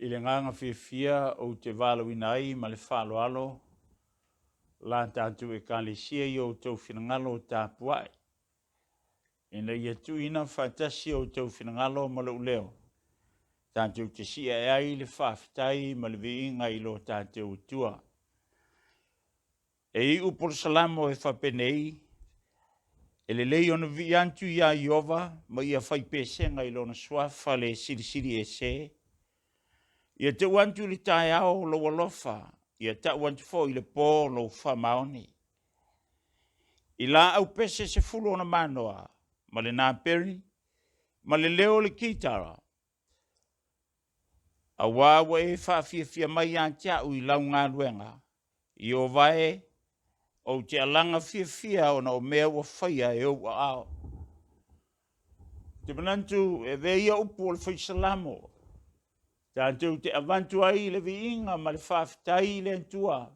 I le agaga fiafia ou te valaauina ai ma le faaaloalo la tatou Ekalesia i o outou finagalo tapuai, ina ia tuuina faatasi o outou finagalo ma lou leo, tatou te sii ae ai le faafetai ma le viiga i lo tatou Atua. E iu Polosalamo e faapenei, E lelei ona vivii atu iā Ieova ma ia fai pesega i Lona Suafa le Silisili Ese. Ia tau atu i le taeao lou alofa, ia tau atu foi i le po lou faamaoni. I laau pese 10 ona manoa ma le naperi ma le leo o le kitara, auā ua e faafiafia mai ia te au i lau galuega, Ieova e, ou te alaga fiafia ona o mea ua faia e ou aao. Ou te manatu e avea ia upu o le Fai Salamo tatou te avatu ai le viiga ma le faafetai i le Atua,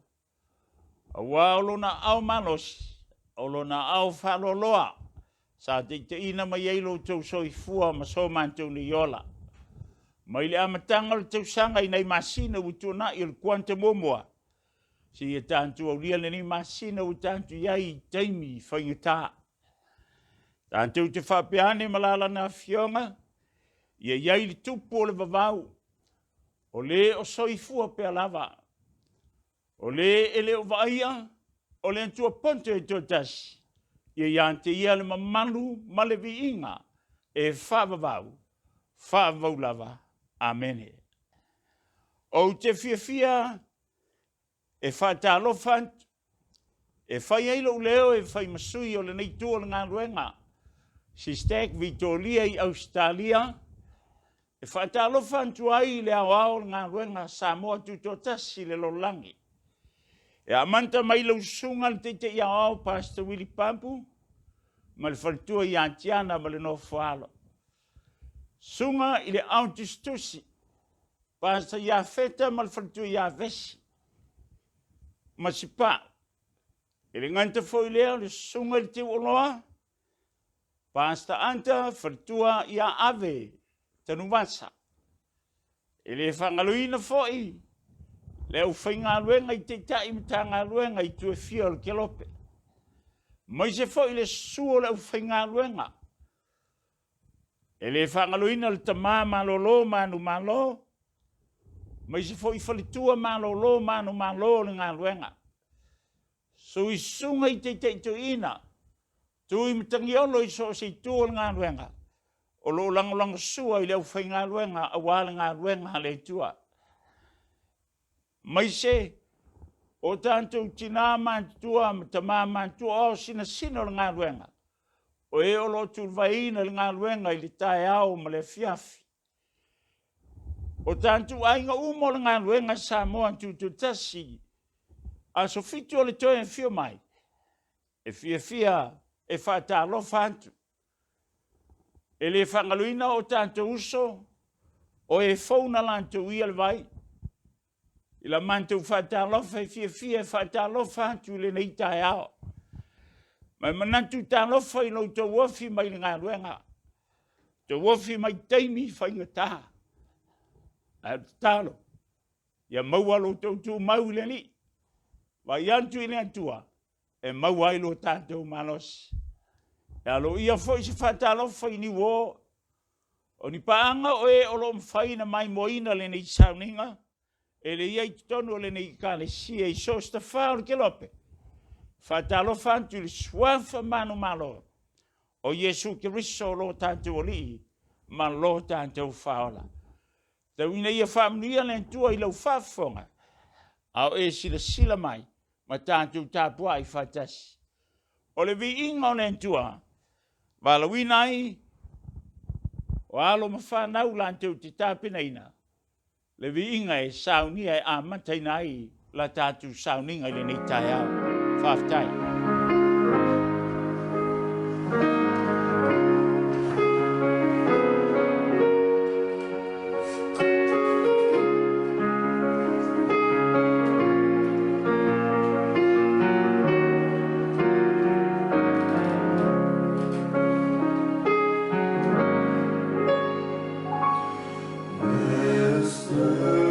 aua o lona aao malosi, o lona aao faaloaloa sa taitaiina mai ai lo outou soifua ma so matou nei ola. Mai le amataga o le tausaga i nai masina ua tuanai o le kuata muamua, seia tatou aulia lenei masina ua tatou i ai i taimi faigata. Tatou te faapea ane ma la lana Afioga, ia i ai le Tupu o le vavau, o le o soifua pea lava, o le e le o vaaia, o le Atua poto e toatasi, ia ia te ia le mamalu ma le viiga e faavavau, faavavau lava. Amene. Ou te fiafia e faatalofa atu, e fai ai lou leo e fai ma sui o lenei itu o le galuega, SISTEC Vitoria i Ausetalia, e faatalofa atu ai i le aoao o le galuega Samoa Tutoatasi i le lalolagi. E amata mai lau susuga i le Taitai Aoao Pastor Willie Papu ma le faletua ia Tiana ma le nofoalo. Susuga i le Ao Tusitusi, Pastor Iafeta ma le faletua ia Vesi ma Sipau. E le gata foi lea o le susuga i le Teuoloa, Pastor Anta, faletua ia Ave Tanuvasa. E le faagaloina foi le aufaigaluega i Taitai Matagaluega i itu e fia o le Kelope, aemaise foi le susu o le aufaigaluega. E le faagaloina le tama malolo manumalo, aemaise foi faletua malolo manumalo o le galuega. Susu i susuga i Taitai Toeaina, Tui Matagiolo i so o se itu o le galuega, o lo o lagolagosua i le aufaigaluega aua le galuega a le Atua. Aemaise o tatou tina matutua ma tama matutua, o ao sinasina o le galuega, o e o lo o tuvaeina le galuega i le taeao ma le afiafi. O tatou aiga uma o le galuega Samoa Tutoatasi, aso 7 o le toe afio mai, e fiafia e faatalofa atu. E le faagaloina o tatou uso, o e fou na latou ia le vai. I la matou faatalofa e fiafia e faatalofa atu i lenei taeao. Ma e manatu talofa i lo outou ofi mai le galuega, outou ofi mai taimi faigata. Ae o le tatalo, ia maua lo outou tumau i le Alii, vaai atu i le Atua e maua ai lo tatou malosi. E aloaia foi se faatalofa i niuo, o ni paaga o e o lo o mafai ona maimoaina lenei sauniga, e le i ai i totonu o lenei Ekalesia i so o se tafā o le kelope. Faatalofa atu i le suafa manumalo o Iesu Keriso lo tatou Alii ma lo tatou Faaola. Tau ina ia faamanuia le Atua i lau faafofoga, a o e silasila mai ma tatou tapuai faatasi. O le viiga o le Atua, valaauina ai o alo ma fanau latou te tapenaina le viiga e saunia e amataina ai la tatou sauniga i lenei taeao. Faafetai. Yes.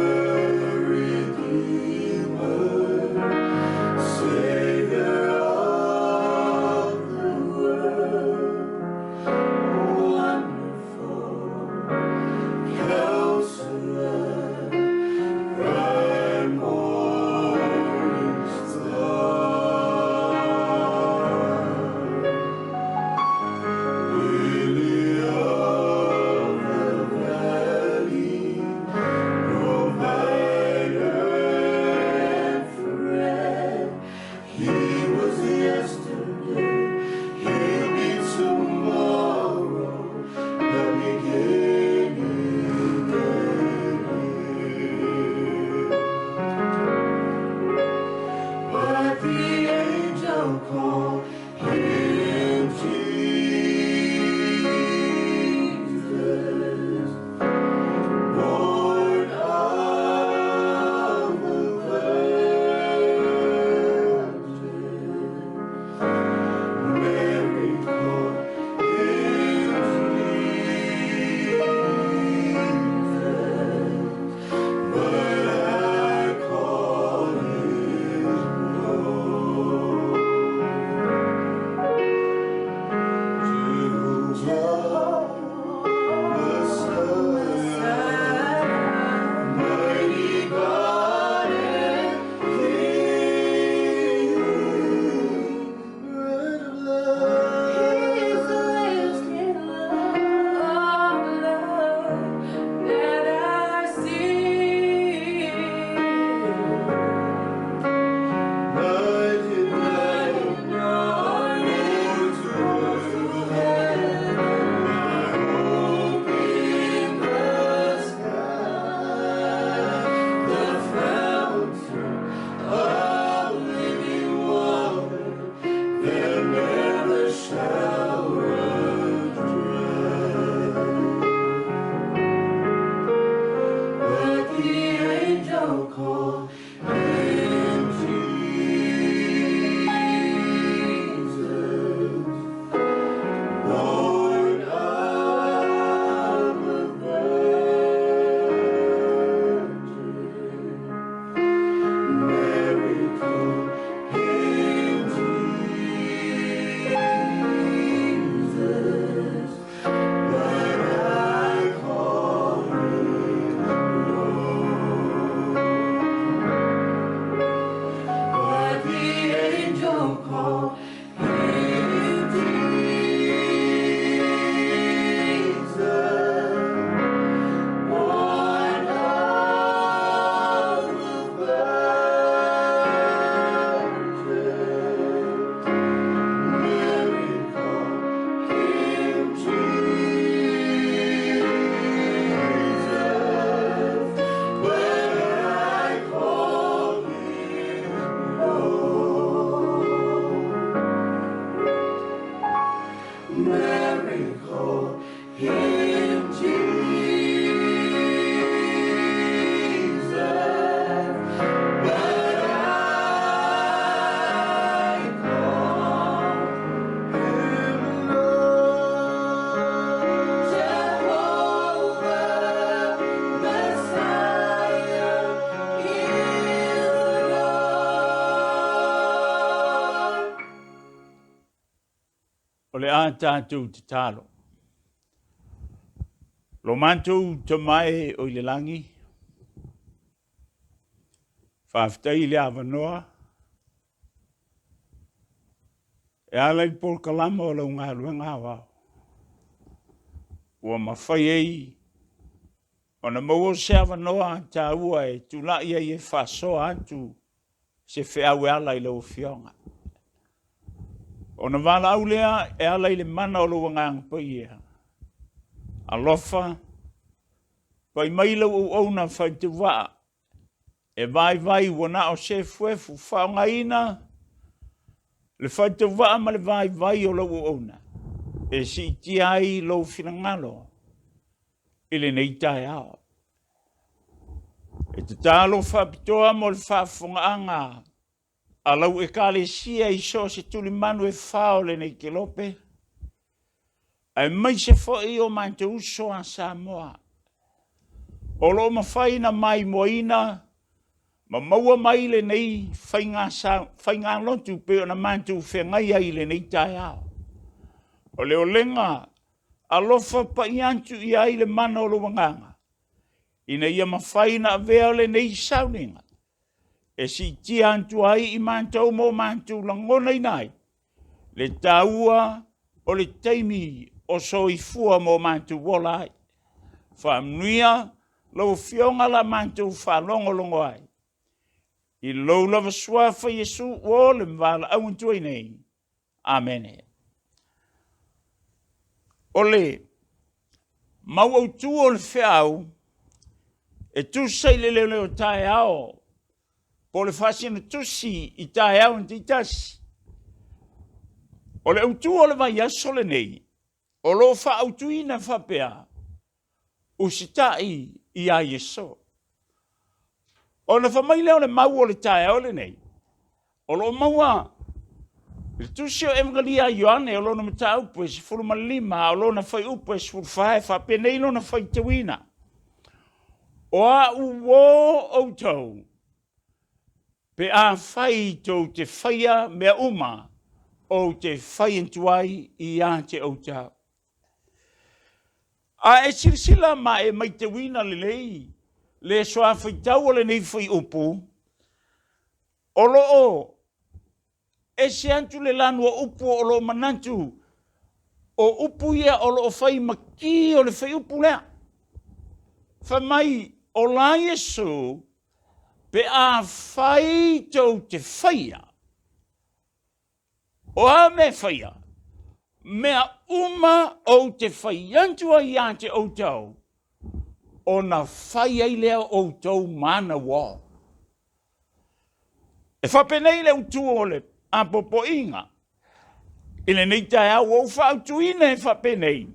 O le a tatou tatalo. Lo matou Tama e o i le lagi, faafetai i le avanoa e ala i le polokalama o lau galuega aoao ua mafai ai ona maua se avanoa taua e tulai ai e faasoa atu se feau e ala i lau Afioga. Ona valaau lea e ala i le mana o lou Agaga Paia. Alofa, pai mai lau auauna faitauvaa e vaivai ua na o se efuefu faaaogaina le faitauvaa ma le vaivai o lau auauna e siitia ai lou finagalo i lenei taeao. E tatalo faapitoa mo le faafofogaaga a lau Ekalesia i so o se tulimanu e fa o lenei kelope, aemaise foi o matou uso a Samoa o lo o mafai ona maimoaina ma maua mai lenei faigalotu pei ona matou feagai ai i lenei taeao. O le olega alofa paia atu i ai le mana o lou Agaga, ina ia mafai ona avea lenei sauniga e siitia atu ai i matou ma o matou lagonaina ai le taua o le taimi o soifua ma o matou ola ai. Faamanuia lau Afioga la matou faalogologo ai i lou lava suafa Iesu ua ole ma valaau atu ai nei. Amene. O le mau autu o le feau e tusa i le leoleo taeao po o le faasinatusi i taeao na taitasi. O le autu o le vaiaso lenei, o lo o faaautuina faapea, usitai iā Iesu. Ona fai mai lea o le mau o le taeao lenei, o lo o maua i le tusi o Evagelia a Ioane o lona mataupu e 15 a o lona fuaiupu e 14 e faapenei lona faitauina, O a'u uō outou pe afai tou te faia mea uma ou te fai atu ai ia te outou. A e silasila ma e maitauina lelei le suafaitau o lenei fuaiupu, o lo o ese atu le lanu o upu o lo o manatu o upu ia o lo o fai ma ki o le fuaiupu lea. Fai mai, o la Iesu, pe afai tou te faia O a mea e faia? Mea uma ou te fai atu ai ia te outou, ona fai ai lea o outou ma ana uo. E faapenei le utu o le apoapoaiga i lenei taeao ua ou faautuina e faapenei,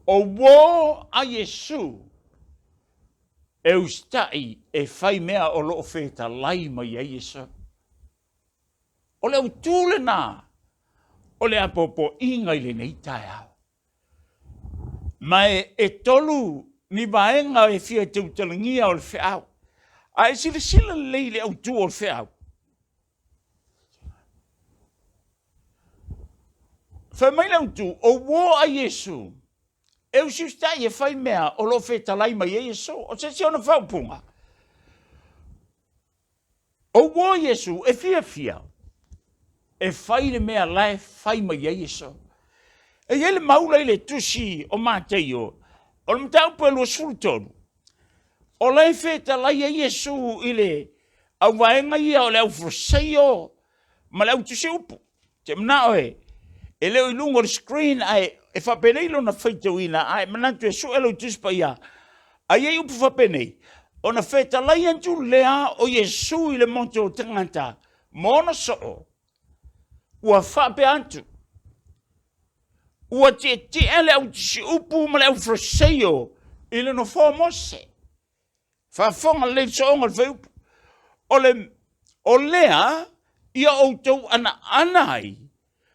o uo a Iesu e usitai e fai mea o lo o fetalai mai ai Iesu. O le autu lena o le apoapoaiga i lenei taeao. Ma e tolu ni vaega e fia tautalagia o le feau. A e silasila lelei i le autu o le feau, fai mai le autu, o uo a Iesu, e usiusitai e fai mea o lo o fetalai mai ai Iesu. O se isi ona faaupuga, O uo Iesu e fiafia e fai le mea la e fai mai ai Iesu. E i ai le mau la i le tusi o Mateio, o le mataupu e 23, o la e fetalai ai Iesu i le auvaega ia o le aufarasaio ma le autusiupu. Te manao e, e le o i luga o le screen ae e faapenei lona faitauina ae manatu e sue lou Tusi Paia. A i ai upu faapenei, ona fetalai atu lea o Iesu i le motu o tagata ma ona soo, ua faapea atu, ua tietie le autusiupu ma le aufarasaio i le nofoa o Mose. Faafofoga lelei le sooga o le fuaiupu. O le, o lea ia outou anaana ai,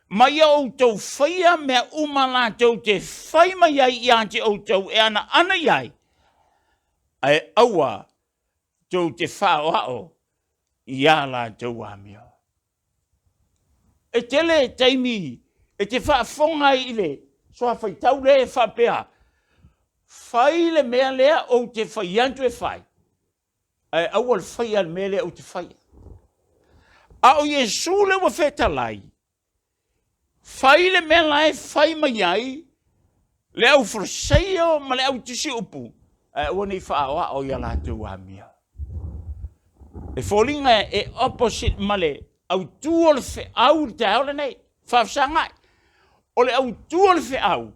ma ia outou faia mea uma latou te fai mai ai ia te outou e anaana i ai, ae aua tou te faaoao i a latou amio. E tele taimi E te faafofoga ai i le suafaitau lea e faapea, Fai le mea lea ou te fai atu e fai, ae aua le faia le mea lea ou te faia. A o Iesu lea ua fetalai, fai le mea la e fai mai ai le au Fariseio ma le au tusi upu, ae aua ne i faaoao i a latou amio. E foliga e opposite ma le autu o le feau i le taeao lenei, faafesagai. O le autu o le feau,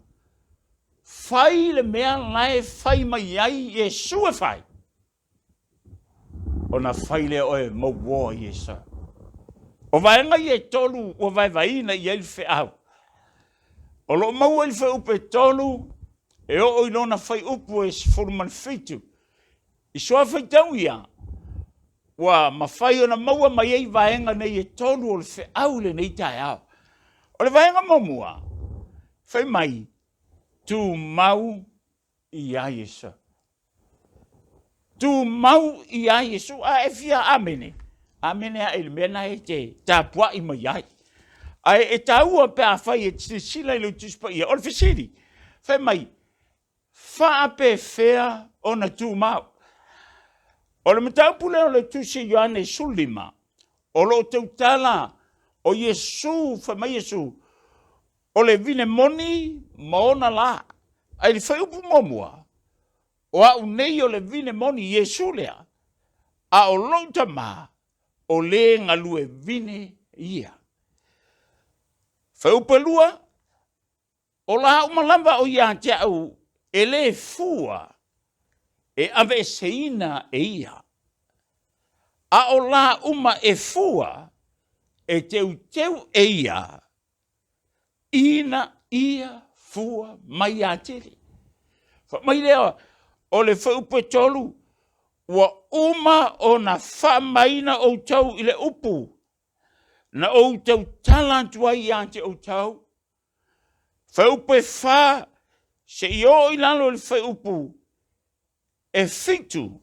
fai le mea la e fai mai ai Iesu e fai, ona fai lea oe mauoa Iesu. O vaega ia e tolu ua vaevaeina i ai le feau. O lo o maua i le fuaiupu e 3 e oo i lona fuaiupu e 17. I suafaitau ia, ua mafai ona maua mai ai vaega nei e tolu o le feau i lenei taeao. O le vaega muamua, fai mai, tumau ia Iesu. Tumau ia Iesu. A e fia amene, amene ae i le mea lena e te tapuai mai ai. Ae e taua pe afai e te silasila i lou Tusi Paia. O le fesili, fai mai, faapefea ona tumau? O le mataupu lea o le Tusi a Ioane 15, o lo o tautala o Iesu, fai mai Iesu, o le vine moni ma ona la. Ae i le fuaiupu muamua, o au nei o le vine moni, Iesu lea, a o lou Tama, o le galue vine ia. Fuaiupu e lua, O la uma lava o ia te au e lē fua e aveeseina e ia, a o la uma e fua e teuteu e ia ina ia fua mai atili. Fai mai lea o le fuaiupu e tolu, ua uma ona faamamaina outou i le upu na ou tautala atu ai ia te outou. Fuaiupu e fa seia oo i lalo i le fuaiupu e fitu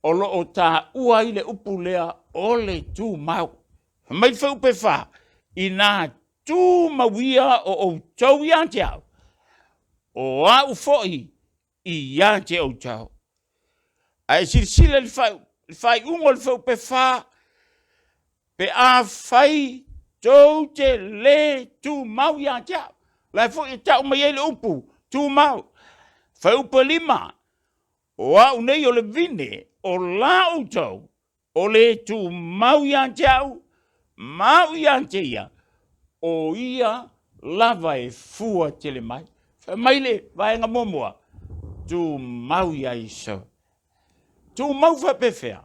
o lo o taua ai le upu lea o le tumau. Fai mai le fuaiupu e fa, inā tumau ia o outou ia te au, o au foi ia te outou. Ae silasila i le faaiuga o le fuaiupu e fa, pe afai tou te lē tumau ia te au. La e foi e tau mai ai le upu tumau. Fuaiupu e lima, o au nei o le vine, o la outou o le tumau ia te au ma au ia te ia, o ia lava e fua tele mai. Fai mai le vaega muamua, tumau ia Iesu. Tumau faapefea?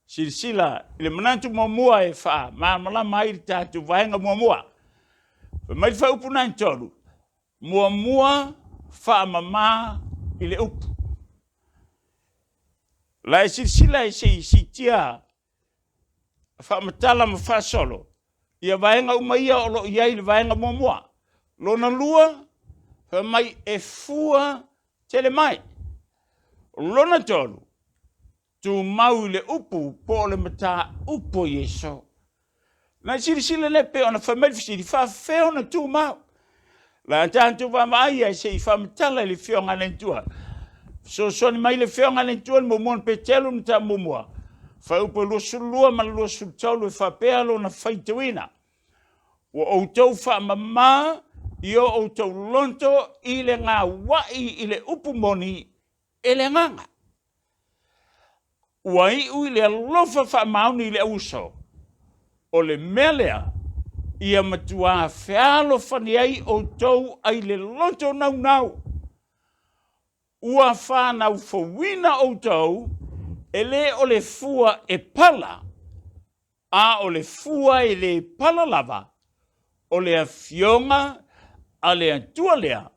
Silasila i le manatu muamua e faamalamalama ai le tatou vaega muamua. Fai mai le fuaiupu nai tolu, muamua faamama i le upu. La e silasila e se i siitia faamatala ma faasolo ia vaega uma ia o lo o i ai i le vaega muamua. Lona lua, fai mai e fua tele mai. Lona tolu, tumau i le upu po o le mataupu o Iesu. Na silasila lea pei ona fai mai le fesili, faafefea ona tumau? La tatou vaavaai ai se i faamatala i le Afioga a le Atua. Fesoasoani mai le Afioga a le Atua i le muamua o Petelu na tau muamua, fuaiupu e 22 ma le 23 e faapea lona faitauina. Ua outou faamama i o outou loto i le gauai i le upu moni e le agaga. Ua iu i le alofa faamaoni i le auuso. O le mea lea, ia matuā fealofani ai outou ai le loto naunau. Ua fanau fouina outou, e le o le fua e pala, a o le fua e lē pala lava, o le Afioga a le Atua lea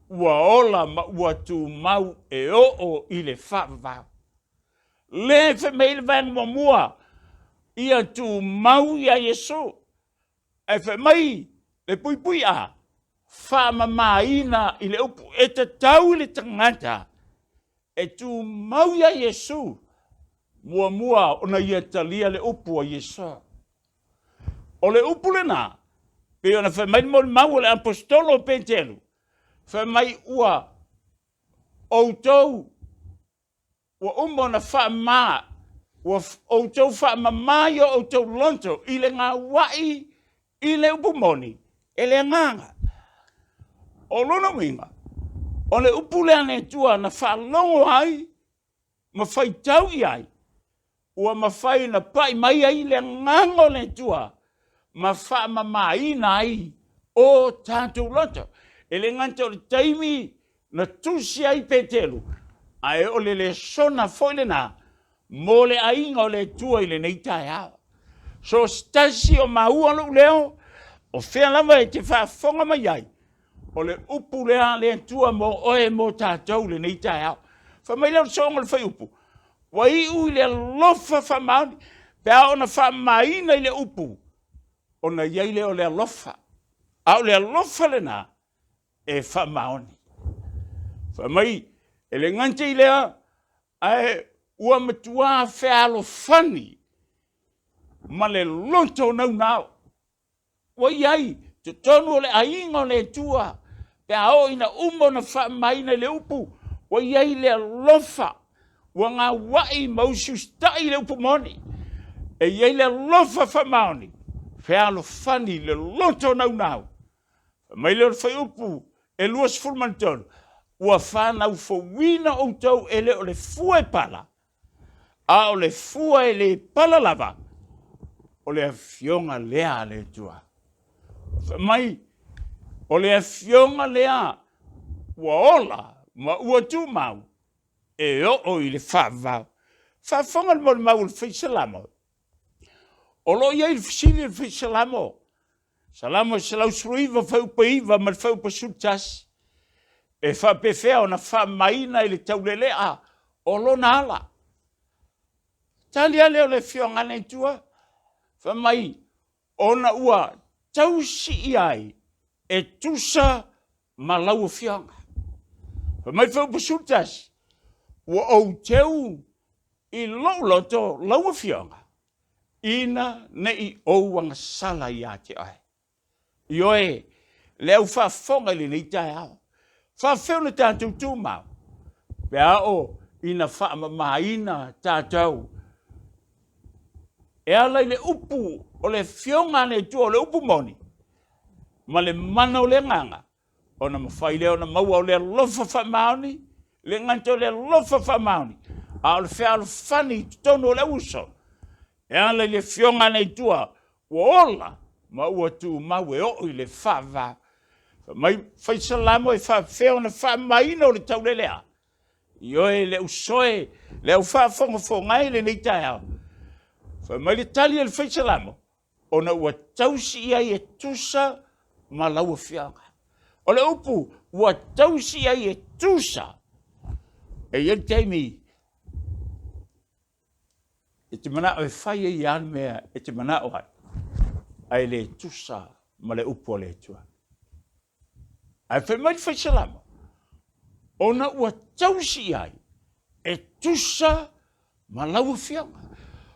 ua ola ma ua tumau e oo i le faavavau. Lea e fai mai ai le vaega muamua, ia tumau iā Iesu. Ae fai mai le puipui A, faamamaina i le upu e tatau i le tagata e tumau iā Iesu, muamua ona ia talia le upu a Iesu. O le upu lena, Pei ona fai mai le molimau o le aposetolo o Peteru, fai mai ua outou ua uma ona faamama, ua outou faamama i o outou loto i le gauai i le upu moni e le agaga. O lona uiga, o le upu lea a le Atua na faalogo ai ma faitau i ai, ua mafai ona pai mai ai le agaga o le Atua ma faamamaina ai o tatou loto. E le gata o le taimi na tusi ai Peteru, ae o le lesona foi lena mo le aiga o le Atua i lenei taeao. So o se tasi o maua lou leo, o fea lava e te faafofoga mai ai, o le upu lea a le Atua mo oe mo tatou i lenei taeao. Fai mai lea o le soona o le fuaiupu, ua iu i le alofa faamaoni, pe a ona faamamaina i le upu, ona i ai lea o le alofa. A o le alofa lena e faamaoni. Fai mai, e le gata i lea, ae ua matua fealofani ma le loto naunau. Ua i ai totonu o le aiga o le Atua, pe a oo ina uma ona faamamaina i le upu, ua i ai le alofa, ua gauai ma usiusitai le upu moni. E i ai le alofa faamaoni, fealofani le loto naunau. Fai mai lea o le fuaiupu e 23, ua fanau fouina outou e le o le fua e pala, a o le fua e le pala lava, o le afioga lea a le Atua. Fai mai, o le afioga lea ua ola ma ua tumau e oo i le faavavau. Faafofoga le molimau o le Fai Salamo, o lo o i ai le fesili a le Fai Salamo, Salamo 119 fuaiupu 9 ma le fuaiupu 11, e faapefea ona faamamaina i le taulelea o lona ala. Tali lava lea o le Afioga a le Atua, fai mai, ona ua tausi i ai e tusa ma lau Afioga. Fai mai le fuaiupu 11, ua ou teu i lou loto lau Afioga, ina ne i ou agasala ia te oe. Ioe, le au faafofoga i lenei taeao, faafefea ona tatou tumau pe a oo ina faamamaina tatou e ala i le upu o le Afioga a le Atua, o le upu moni ma le mana o le Agaga, ona mafai lea ona maua o le alofa faamaoni, le gata o le alofa faamaoni, a o le fealofani i totonu o le auuso e ala i le Afioga a le Atua ua ola ma ua tumau e oo i le faavavau. Fai mai Fai Salamo e faapefea ona faamamaina o le taulelea? Ioe, le usoe, le au faafogafoga e i lenei taeao. Fai mai le tali a le Fai Salamo, ona ua tausi i ai e tusa ma lau afioga. O le upu ua tausi i ai e tusa, e i ai le taimi e te manao e fai ai lava le mea e te manao ai, ae le tusa ma le upu a le Atua. Ae fai mai le Fai Salamo, ona ua tausi i ai e tusa ma lau afioga.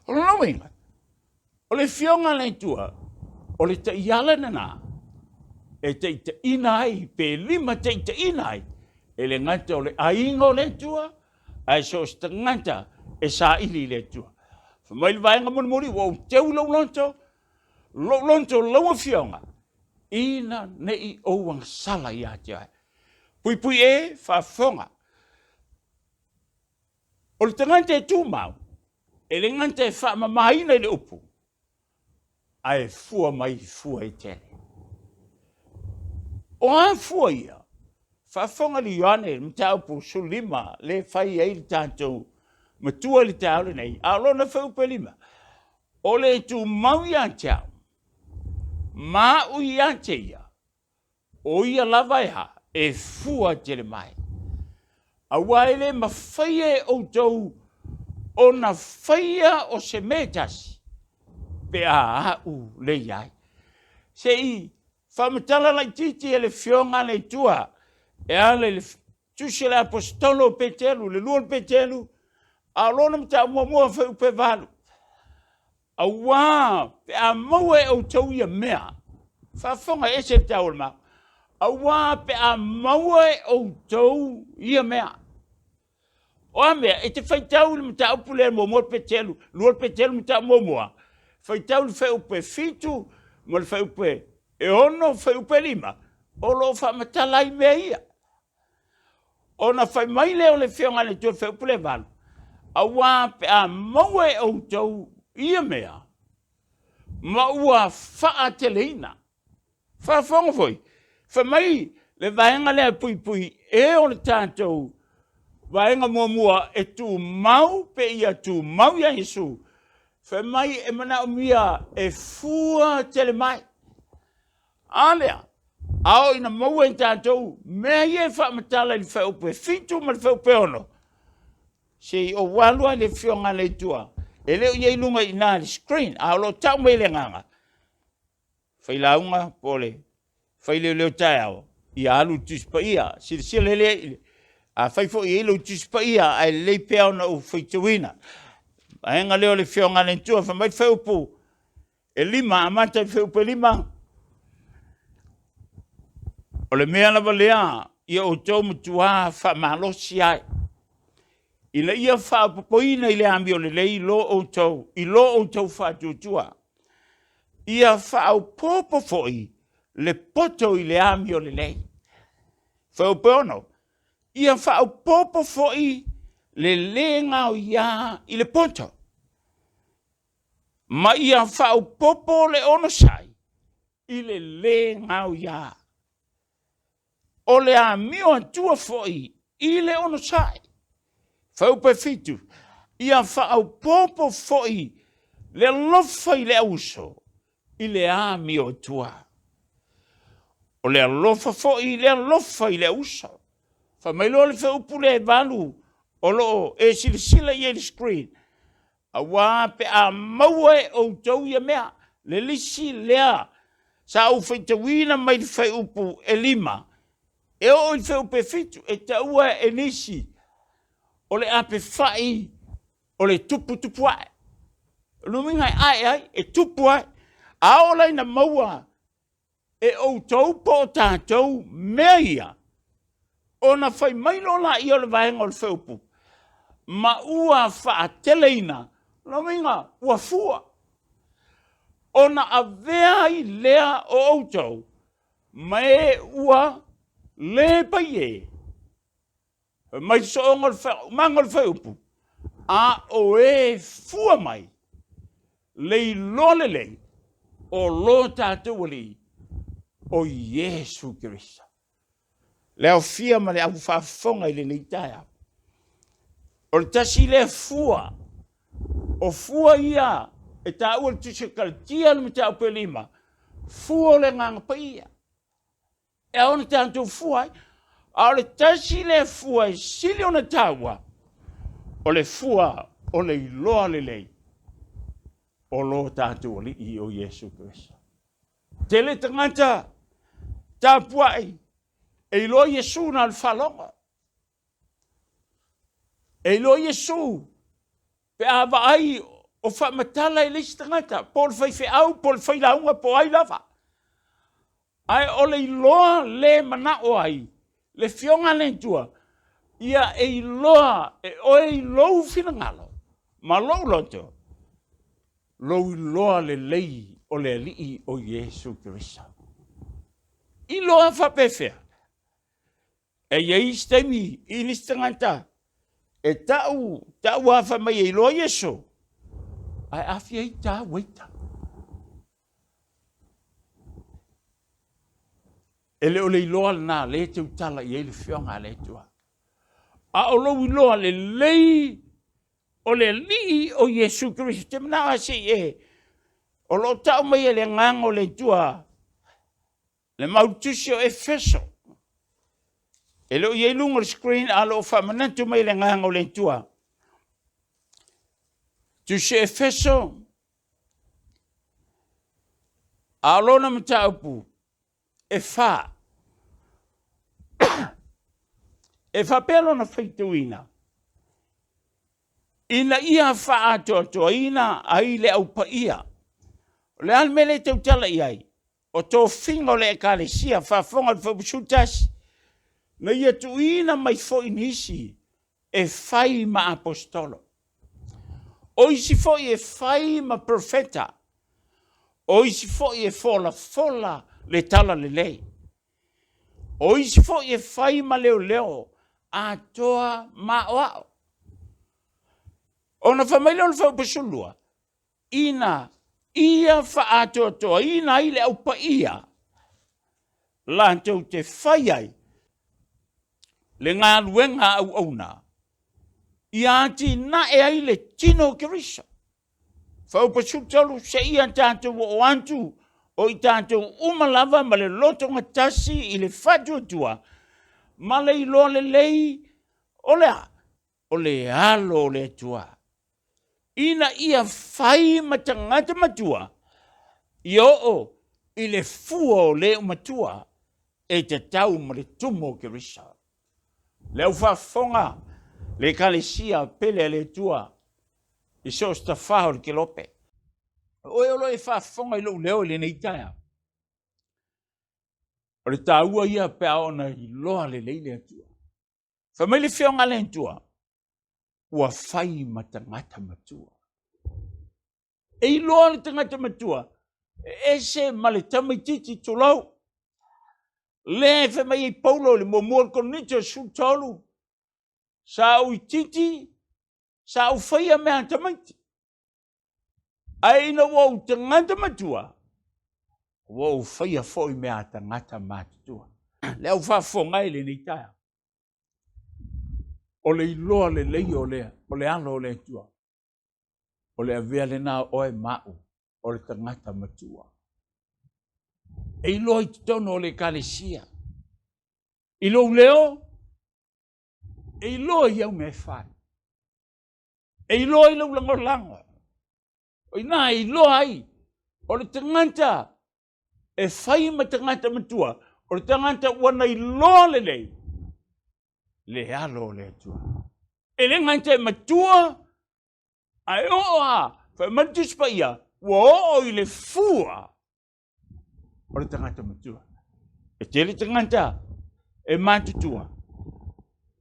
O lona uiga, o le afioga a le Atua, o le taiala lena e taitaiina ai pe limataitaiina ai e le gata o le aiga o le Atua, ae so o se tagata e saili i le Atua. Fai mai le vaega mulimuli, ua ou teu i lou loto, lou loto lau afioga, ina ne i ou agasala ia te oe. Puipui e, faafofoga. O le tagata e tumau, e le gata e faamamaina i le upu, ae fua mai i fua e tele. O a fua ia? Faafofoga le Ioane, le mataupu 15, le fai ai le tatou matua i le taeao lenei, a o lona fuaiupu e 5, o le tumau ia te au, ma au ia te ia, o ia lava e a? E fua tele mai. Aua e le mafai e outou ona faia o se mea e tasi, pe a au le i ai. Se i faamatala laitiiti e le Afioga a le Atua e ala i le Tusi a le Aposetolo o Peteru, le lua o Peteru, a o lona mataupu muamua fuaiupu e 8. Auā pe a maua e outou ia mea, Faafofoga, e ese le taua o le mago. Auā pe a maua e outou ia mea. O a mea? E te faitau i le mataupu lea muamua le Peteru, 2 Peteru mataupu muamua, faitau i le fuaiupu e 7 ma le fuaiupu e 6, fuaiupu e 5, o lo o faamatala ai mea ia. Ona fai mai lea o le Afioga a le Atua i le fuaiupu lea e 8, auā pe a maua e outou ia mea, ma ua faateleina. Faafofoga foi, fai mai le vaega lea puipui e o le tatou vaega muamua e tumau pe ia tumau ia Iesu, fai mai e manaomia e fua tele mai. A lea, a oo ina maua e tatou mea ia e faamatala i le fuaiupu e 7 ma le fuaiupu e 6, se i ou alu lava i le Afioga a le Atua, e le o i ai i luga i ina i le screen, a o lo o tau mai e le Agaga, failauga po o le faileoleo taeao, ia alu i le Tusi Paia. Silasila lea, afai foi e i ai lou Tusi Paia, ae lelei pea ona ou faitauina. Vaega lea o le Afioga a le Atua, fai mai le fuaiupu e 5, amata i le fuaiupu e 5, o le mea lava lea ia outou matuā faamalosi ai, ina ia faaopoopoina i le amio lelei lo outou, i lo outou faatuatua, ia faaopoopo foi le poto i le amio lelei. Fuaiupu e 6, ia faaopoopo foi le lē gaoiā i le poto, ma ia faaopoopo le onosai i le lē gaoiā. O le amio atua foi i le onosai. Fuaiupu e 7, ia faaopoopo foi le alofa i le auuso i le amio atua. O le alofa foi i le alofa i le auuso. Fai mai loa le fuaiupu lea e 8 o lo o e silasila i ai i le screen, Auā pe a maua e outou ia mea, le lisi lea sa ou faitauina mai le fuaiupu e 5 e oo i le fuaiupu e 7, e taua e nisi o le apefai o le tuputupuae. O le uiga e ae ai, e tupu ai. A oo la ina maua e outou po o tatou mea ia, ona fai mai loa laia o le vaega o le fuaiupu, ma ua faateleina, lona uiga ua fua, ona avea ai lea o outou ma e ua le paie. Fai mai le sooga o le faaumaga o le fuaiupu, a o e fua mai le iloa lelei o lo tatou Alii o Iesu Keriso. Le aofia ma le au faafofoga i lenei taeao. O le tasi lea fua, o fua ia e taua i le Tusi o Kalatia le mataupu e 5, fua o le Agaga Paia. E ao ona tatou fua ai. A o le tasi lea fua e sili ona taua, o le fua o le iloa lelei o lo tatou Alii o Iesu Keriso. Tele tagata tapuai e iloa Iesu na o le faalogo. E iloa Iesu pe a vaai o faamatala e le isi tagata, po o le faifeau, po o le failauga, po o ai lava. Ae o le iloa le manao ai le Afioga a le Atua, ia e iloa e oe i lou finagalo ma lou loto, lou iloa lelei o le Alii o Iesu Keriso. Iloa faapefea? E i ai isi taimi i nisi tagata e tau, tau lava fai mai e iloa Iesu, ae a fia ita ua ita. E le o le iloa lena lea e tautala i ai le Afioga a le Atua. A o lou iloa lelei o le Alii o Iesu Keriso, te manao lava se i e, o lo o tau mai e le Agaga o le Atua, Le mautusi o Efeso. E le o i ai luga o le screen, a o lo o faamanatu mai le agaga o le Atua. Tusi Efeso, a o lona mataupu e 4. E faapea lona faitauina, ina ia faaatoatoaina ai le au paia. O le a le mea lea e tautala i ai? O tofiga o le Ekalesia, faafofoga i le Fuaiupu 11, na ia tuuina mai foi nisi e fai ma aposetolo, o isi foi e fai ma profeta, o isi foi e folafola le talalelei, o isi foi e fai ma leoleo atoa ma aoao. Ona fai mai lea o le Fuaiupu 12, ina ia faaatoatoaina ai le au paia latou te fai ai le galuega auauna, ia atinae ai le tino o Keriso. Fuaiupu 13, seia tatou oo atu o i tatou uma lava ma le lotogatasi i le faatuatua ma le iloa lelei o le a? O le alo o le Atua, ina ia fai ma tagata matua, ia oo i le fua o le matua e tatau ma le tumu o Keriso. Le au faafofoga, le Ekalesia pele a le Atua i so o se tafā o le kelope. O oe o lo o e faafofoga i lou leo i lenei taeao, o le taua ia pe a ona iloa lelei le Atua. Fai mai le Afioga a le Atua, ua fai ma tagata matua. E iloa le tagata matua, e ese ma le tamaititi tulou. Lea e fai mai ai Paulo i le muamua o le Korinito 13, sa ou itiiti, sa ou faia mea a tamaiti. Ae ina ua ou tagata matua, ua ou faia foi mea a tagata matutua. Le au faafofoga e lenei taeao, o le iloa lelei o le, o le alo o le Atua, o le avea lena o oe ma au o le tagata matua. E iloa i totonu o le Ekalesia, i lou leo, e iloa i au mea e fai, e iloa i lau lagolago, o i ina e iloa ai o le tagata e fai ma tagata matua, o le tagata ua na iloa lelei le alo o le Atua. E le gata e matua, ae oo a, fai mai le Tusi Paia, ua oo i le fua o le tagata matua. E tele tagata e matutua,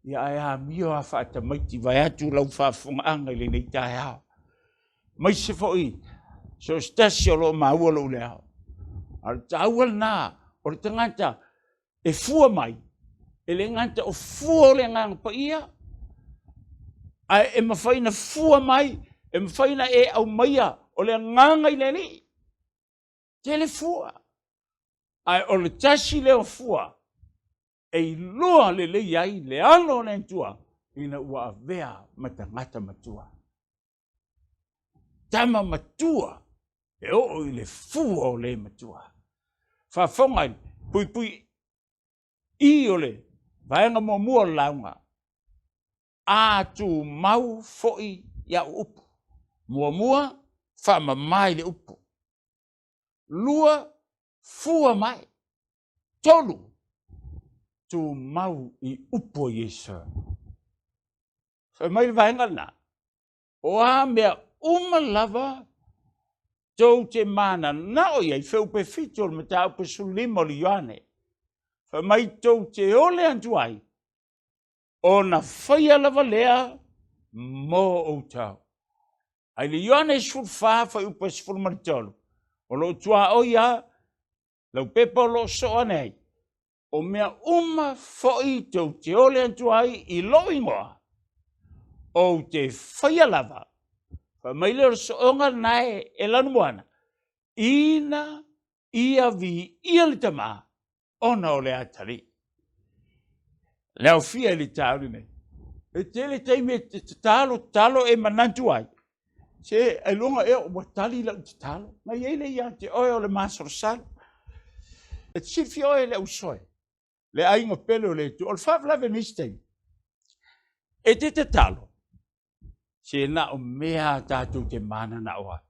ia ae amio a faatamaiti vaeatu lau faafofogaaga i lenei taeao. Aemaise foi so o se tasi o lo o maua lou leo. A o le taua lena o le tagata e fua mai, e le gata o fua o le Agaga Paia, ae e mafai ona fua mai, e mafai ona e aumaia o le Agaga i le Alii. Tele fua, ae o le tasi lea o fua e iloa lelei ai le alo o le Atua ina ua avea ma tagata matua. Tama matua e oo i le fua o le matua. Faafofoga i puipui i o le vaega muamua o le lauga. A tumau foi i au upu. Muamua, faamama i le upu. Lua, fua mai. Tolu, tumau i upu a Iesu. Fai mai le vaega lena, o a mea uma lava tou te mananao i ai, Fuaiupu 7 o le mataupu 15 o le Ioane, fai mai tou te ole atu ai, ona faia lava lea mo outou. Ae i le Ioane 14 fuaiupu 13, o lo o tuaoi lava lau pepa o lo o soo ane ai, o mea uma foi tou te ole atu ai i lou igoa, ou te faia lava. Fai mai lea o le sooga lena e lanumoana, ina ia viia le Tama ona o le atalii. Le aofia i le taeao lenei, e tele taimi e te tatalo, tatalo e manatu ai, se ailoga ea ua tali lau tatalo, na i ai lea ia te oe o le masalosalo. E te silafia oe le ausoe, le aiga pele o le Atua. O le faalavelave nisi taimi, e te tatalo, se na o mea a tatou te mananao ai.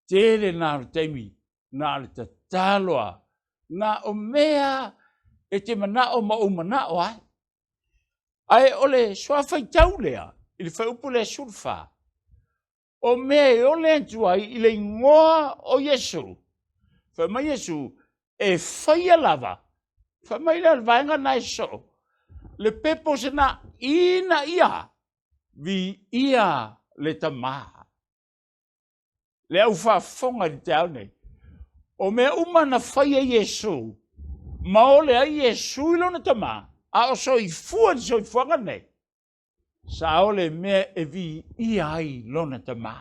Tele na o le taimi, na o le tatalo a, na o mea e te manao ma ou manao ai. Ae o le suafaitau lea i le fuaiupu lea 14, o mea e ole atu ai i le igoa o Iesu. Fai mai Iesu, e faia lava, fai mai lea o le vaega na e soo, le pepo sena ina ia viia le Tamā. Le au faafofoga i le taeao nei, o mea uma na faia Iesu, ma ole ai Iesu i lona Tamā, a o soifua i le soifuaga lenei, sa ole mea e viia ai lona Tamā.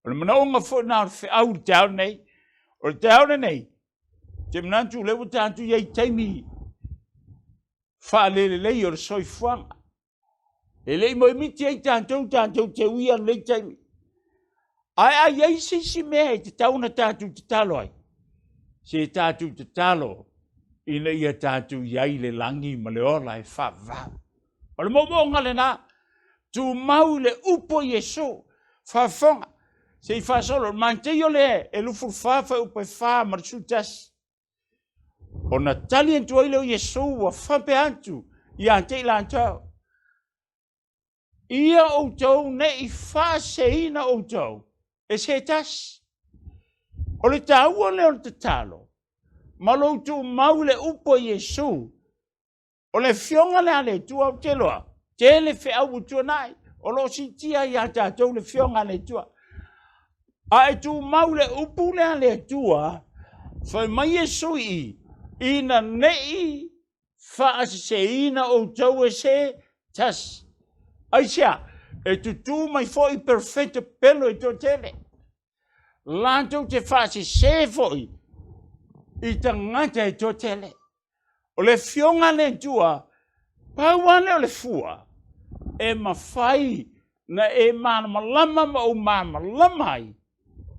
O le manaoga foi lena o le feau i le taeao lenei. O le taeao lenei, ou te manatu o lea ua tatou i ai i taimi faalelelei o le soifuaga. E le i moemiti ai tatou, tatou te uia lenei taimi. Ae a i ai se isi mea e tatau ona tatou tatalo ai, se tatou tatalo ina ia tatou i ai le lagi ma le ola e faavavau. O le moomooga lena, tumau i le upu a Iesu, faafofoga, se i faasolo, o le Mataio lea e 24 fuaiupu e 4 ma le 11. Ona tali atu ai lea o Iesu ua faapea atu ia te i latou, Ia outou ne i faaseseina outou e se tasi. O le taua lea o le tatalo ma lou tumau i le upu a Iesu. O le Afioga lea a le Atua, ou te iloa, tele feau ua tuanai, o lo o siitia ia tatou le Afioga a le Atua. A e tumau i le upu lea a le Atua, fai mai Iesu i i, ina ne i faaseseina outou e se tasi. Aisea? E tutū mai foi perofeta pelo e toatele. Latou te faasese foi i tagata e toatele. O le Afioga a le Atua, pau lava lea o le fua e mafai na e malamalama ma ou malamalama ai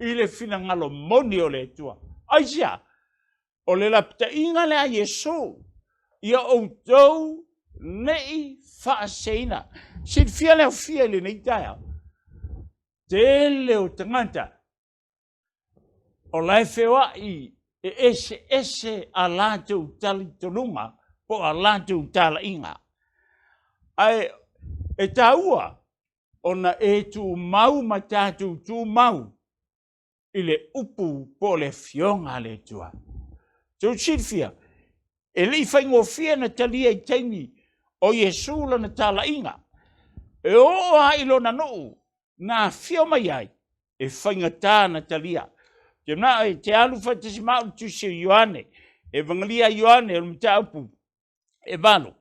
i le finagalo moni o le Atua. Aisea? O le lapataiga lea a Iesu, ia outou ne i faaseseina. Silafia le aofia i lenei taeao, tele o tagata o la e feoai e eseese a latou talitonuga po o a latou talaiga. Ae e taua ona e tumau ma tatou tumau i le upu po o le Afioga a le Atua. Tou silafia, e le i faigofie na talia i taimi o Iesu lana talaiga. E oo lava i lona nuu na afio mai ai, e faigata na talia. Ou te manao e te alu faatasi ma au i le tusi o Ioane, Evagelia a Ioane o le mataupu e 8.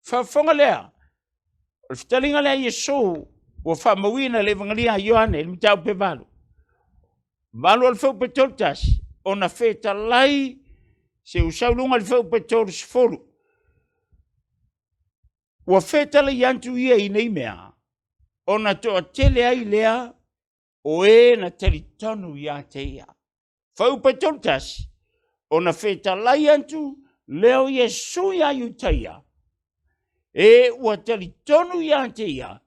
Faafofoga lea, o le fetaliga lea a Iesu ua faamauina i le Evagelia a Ioane i le mataupu e 8. 8 o le fuaiupu e 31, ona fetalai se usau luga i le fuaiupu e 30. Ua fetalai atu ia i nei mea, ona toatele ai lea o e na talitonu ia te ia. Fuaiupu e 31, ona fetalai atu lea o Iesu iā Iutaia, e ua talitonu ia te ia,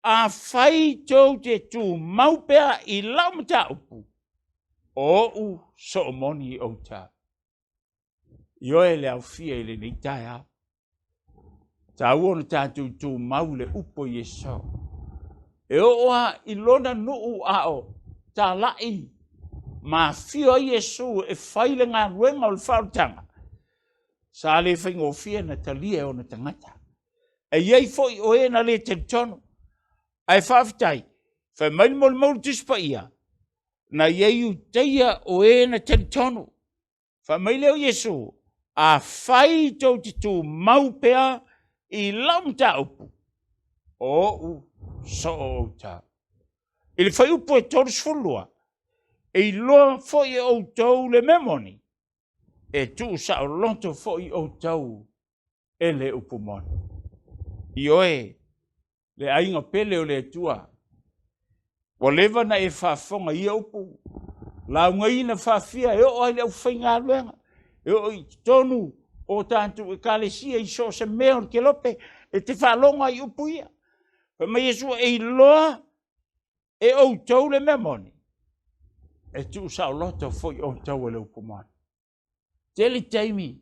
afai tou te tumau pea i lau mataupu, o ou soo moni outou. Ioe le aofia i lenei taeao. Taua ona tatou tumau i le upu a Iesu. E oo lava i lona nuu a o talai ma afio ai Iesu e fai le galuega o le faaolataga, sa le faigofie na talia e ona tagata. E i ai foi o e na le talitonu. Ae faafetai, fai mai le molimau i le Tusi Paia, na i ai Iutaia o e na talitonu. Fai mai lea o Iesu, afai tou te tumau pea i lau mataupu, o ou soo outou. I le fuaiupu e 32, e iloa foi e outou le mea moni, e tuusaoloto foi outou e le upu moni. Ioe, le aiga pele o le Atua, ua leva na e faafofoga i ia upu, laugaina faafia e oo ai le aufaigaluega, e oo i totonu o tatou ekalesia i so o se mea o le kelope, e te faalogo ai i upu ia. Fai mai Iesu, e iloa e outou le mea moni, e tuusaoloto foi outou e le upu moni. Tele taimi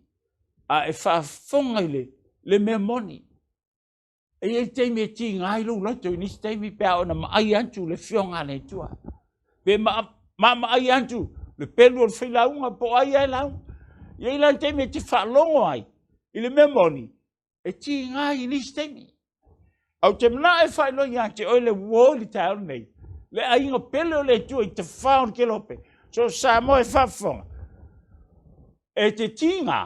a e faafofoga i le mea moni, E i ai taimi e tiga ai lou loto i nisi taimi pe a ona maai atu le Afioga a le Atua, pe maamaai atu le pelu o le failauga po o ai lava e lauga. E i ai la le taimi e te faalogo ai i le mea moni, e tiga i nisi taimi. Ae ou te manao e faailoa ia te oe le uo i le taeao lenei, le aiga pele o le Atua i tafao o le kelope, so o Samoa e faafofoga, e te tiga,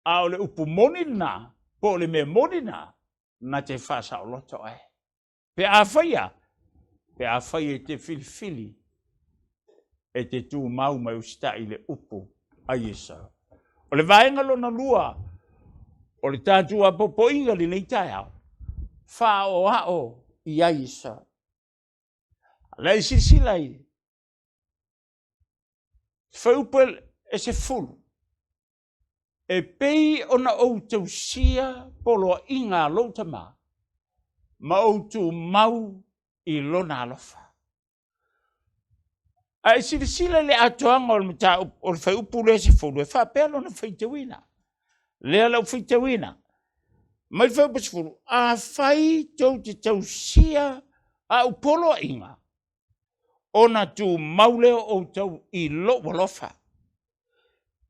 a o le upu moni lena, po o le mea moni lena, na te faasaoloto oe. Pe afai a? Pe afai e te filifili e te tumau ma e usitai i le upu a Iesu. O le vaega lona lua o le tatou apoapoaiga i lenei taeao, faaoao i ai Iesu. O le a e silasila i fuaiupu e 10, e pei ona ou tausia poloaiga a lou Tama, ma ou tumau i lona alofa. A e silasila i le atoaga o le mataupu o le fuaiupu lea 10, e faapea lona faitauina. Lea lau faitauina. Mai le fuaiupu 10, afai tou te tausia au poloaiga, ona tumau lea o outou i lou alofa.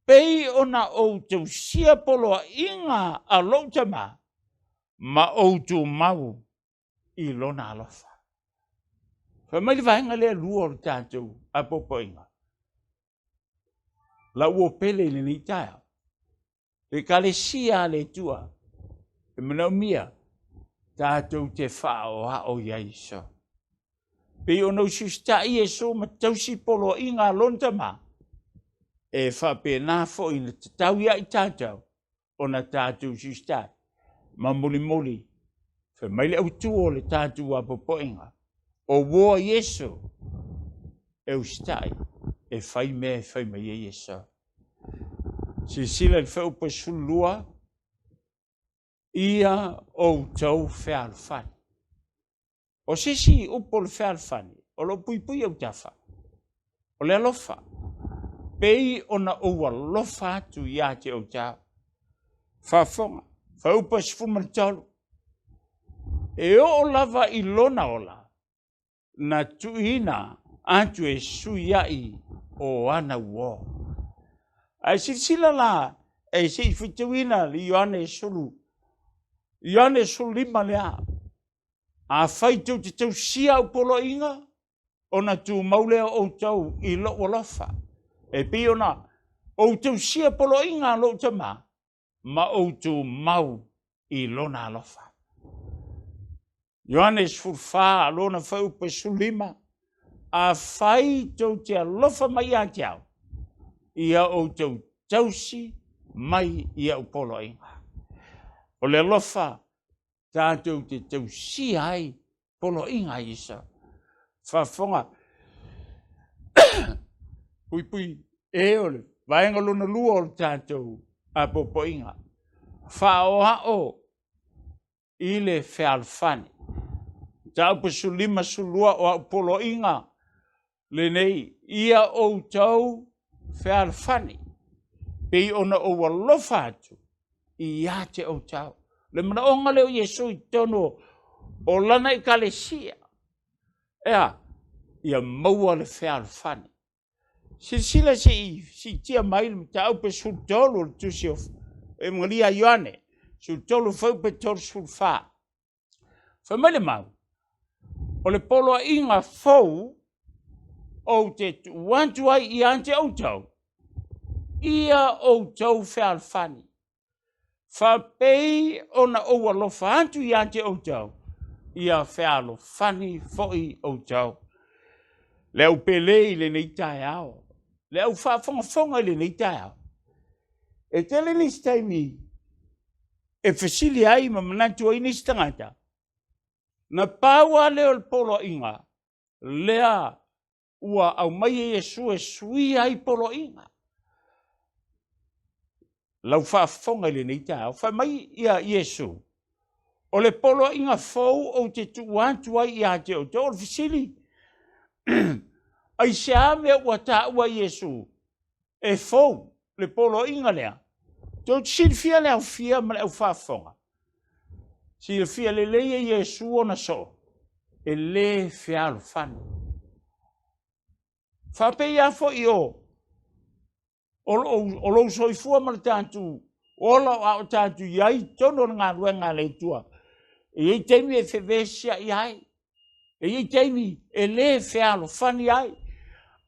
Pei ona ou tausia poloaiga a lou Tama, ma ou tumau i lona alofa. Fai mai le vaega lea lua o le tatou apoapoaiga. Lau uo pele i lenei taeao, le Ekalesia a le Atua e manaomia tatou te faaoao i ai Iesu. Pei ona usiusitai Iesu ma tausi poloaiga a lona Tama, e faapena foi na tatau ia i tatou ona tatou usiusitai ma mulimuli. Fai mai le autu o le tatou apoapoaiga, o uo a Iesu e usitai e fai mea e fai mai ai Iesu. Silasila i le fuaiupu 12, ia outou fealofani. O se isi upu o le fealofani, o lo o puipui autafa, o le alofa, pei ona ou alofa atu ia te outou. Faafofoga, fuaiupu 13, e oo lava i lona ola, na tuuina atu e sui ai o ana uo. Ae silasila la, e se i faitauina le Ioane 10, Ioane 15 lea. Afai tou te tausia au poloaiga, ona tumau lea o outou i lou alofa. E pei ona ou tausia poloaiga a lou Tama, ma ou tumau i lona alofa. Ioane 14, lona fuaiupu 15, afai tou te alofa mai ia te au, ia outou tausi mai i au poloaiga. O le alofa tatou te tausia ai poloaiga a Iesu. Faafofoga, puipui e o le vaega lona lua o le tatou apoapoaiga, faaoao i le fealofani. Mataupu 15, 12 o au poloaiga lenei, ia outou fealofani, pei ona ou alofa atu ia te outou. Le manaoga lea o Iesu i totonu o lana ekalesia, ea, ia maua le fealofani. Silasila se i siitia mai le mataupu 13 o le tusi o Eugalia a Ioane, 13 fuaiupu 34. Fai mai le mau, o le poloaiga fou ou te tuu atu ai ia te outou, ia outou fealofani, faapei ona ou alofa atu ia te outou, ia fealofani foi outou. Le au pele i lenei taeao, le au faafogafoga i lenei taeao, e tele nisi taimi e fesili ai ma manatu ai nisi tagata, na pau lava lea o le poloaiga lea ua aumai e Iesu e suia ai poloaiga. Lau faafofoga i lenei taeao, fai mai ia Iesu, o le poloaiga fou ou te tuu atu ai ia te outou. O le fesili, aisea mea ua taua e Iesu e fou le poloaiga lea? Tou te silafia le aofia ma le aufaafofoga. Silafia lelei e Iesu ona soo, e le fealofani. Faapei lava foi o O lou soifua ma le tatou ola a o tatou i ai i totonu o le galuega a le Atua, e i ai taimi e fevesiai ai, e i ai taimi e le fealofani ai.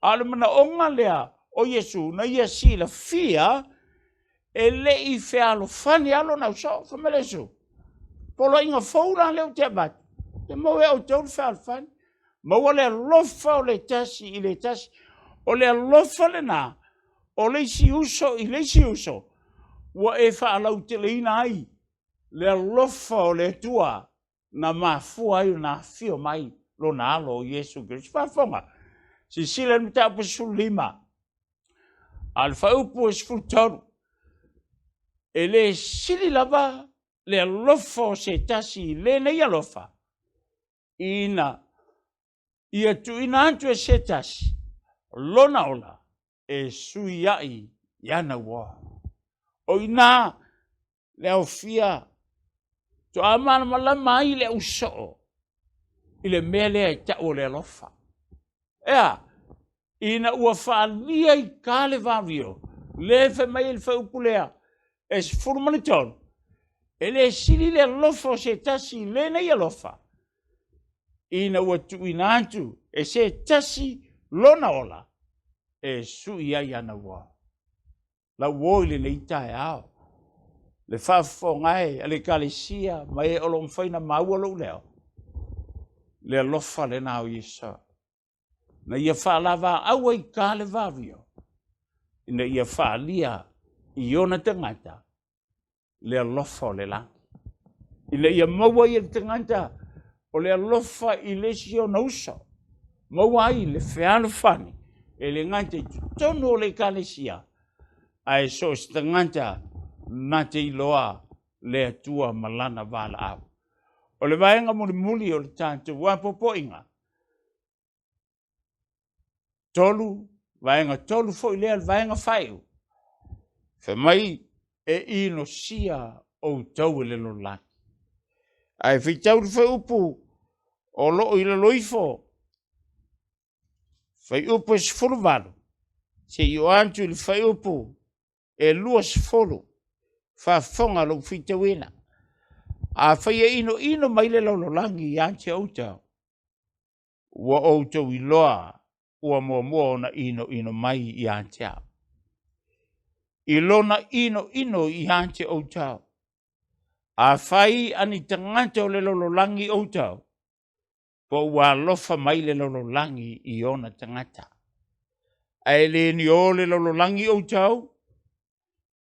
A o le manaoga lea o Iesu na ia silafia e le i fealofani lava lona ausoo. Fai mai le Iesu, poloaiga fou la lea ou te avatu, ia maua e outou le fealofani. Maua le alofa o le tasi i le tasi. O le alofa lena o le isi uso i le isi uso, ua e faalauteleina ai le alofa o le Atua na mafua ai ona afio mai lona alo o Iesu Keriso. Faafofoga, silasila i le mataupu 15, a o le faaupu e 13, e le sili lava le alofa o se tasi i lenei alofa, ina ia tuuina atu e se tasi lona ola e sui ai i ana uoa. O i ina le aofia toa malamalama ai le ausoo i le mea lea e tau o le alofa. E a? Ina ua faaalia i Kalevario, lea e fai mai ai le faaupu lea e 13, e le sili le alofa o se tasi i lenei alofa, ina ua tuuina atu e se tasi lona ola e sui ai ana uoa. Lau uo i lenei taeao, le faafofoga e a le Ekalesia ma e o lo o mafai ona maua lou leo, le alofa lena o Iesu, na ia faalavaau ai i Kalevario, ina ia faaalia i ona tagata le alofa o le lagi, ina ia maua ai e le tagata o le alofa i le isi ona uso, maua ai le fealofani e le gata i totonu o le Ekalesia, ae so o se tagata na te iloa le Atua ma lana valaau. O le vaega mulimuli o le tatou apoapoaiga, 3, vaega 3 foi lea, le vaega faaiu, fai mai e inosia outou e le lalolagi. Ae faitau le fuaiupu o lo o i lalo ifo, fuaiupu e 18, seia oo atu i le fuaiupu e 20, faafofoga lou faitauina. Afai e inoino mai le lalolagi ia te outou, ua outou iloa ua muamua ona inoino mai ia te au. I lona inoino ia te outou. Afai a ni tagata o le lalolagi outou, po ua alofa mai le lalolagi i ona tagata. Ae le ni o le lalolagi outou,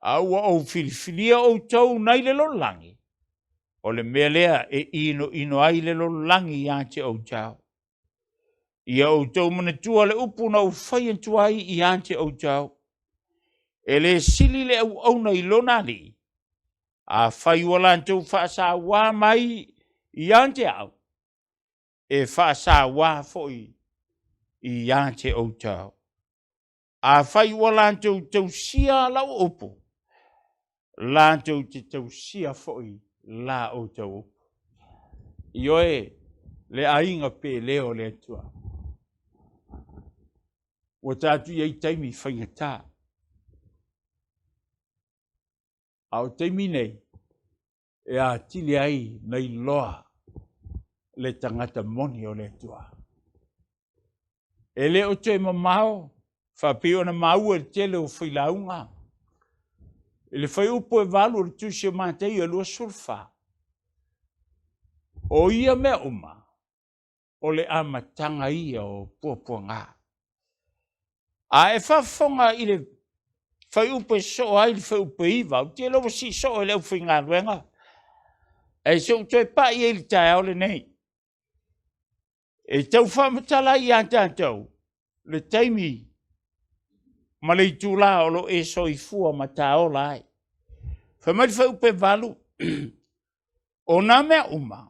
a ua ou filifilia outou nai le lalolagi, o le mea lea e inoino ai le lalolagi ia te outou. Ia outou manatua le upu na ou fai atu ai ia te outou, e le sili le auauna i lona alii, afai ua latou faasauā mai ia te au, e faasauā foi ia te outou. Afai ua latou tausia lau upu, latou te tausia foi la outou upu. Ioe, le aiga pele o le Atua. Ua tatou i ai taimi faigata. A o taimi nei, e atili ai na iloa le tagata moni o le Atua. E le o toe mamao faapei ona maua i le tele o failauga i le fuaiupu e 8 o le Tusi o Mataio e 24. O ia mea uma, o le amataga ia o puapuaga. A e faafofoga i le fuaiupu e sosoo ai le fuaiupu e 9, ou te iloa ua sii soo e le aufaigaluega, ae se i ou toe pai ai i le taeao lenei. E tau faamatala ai ia tatou le taimi ma le itula o lo o e soifua ma taola ai. Fai mai le fuaiupu e 8, o nā mea uma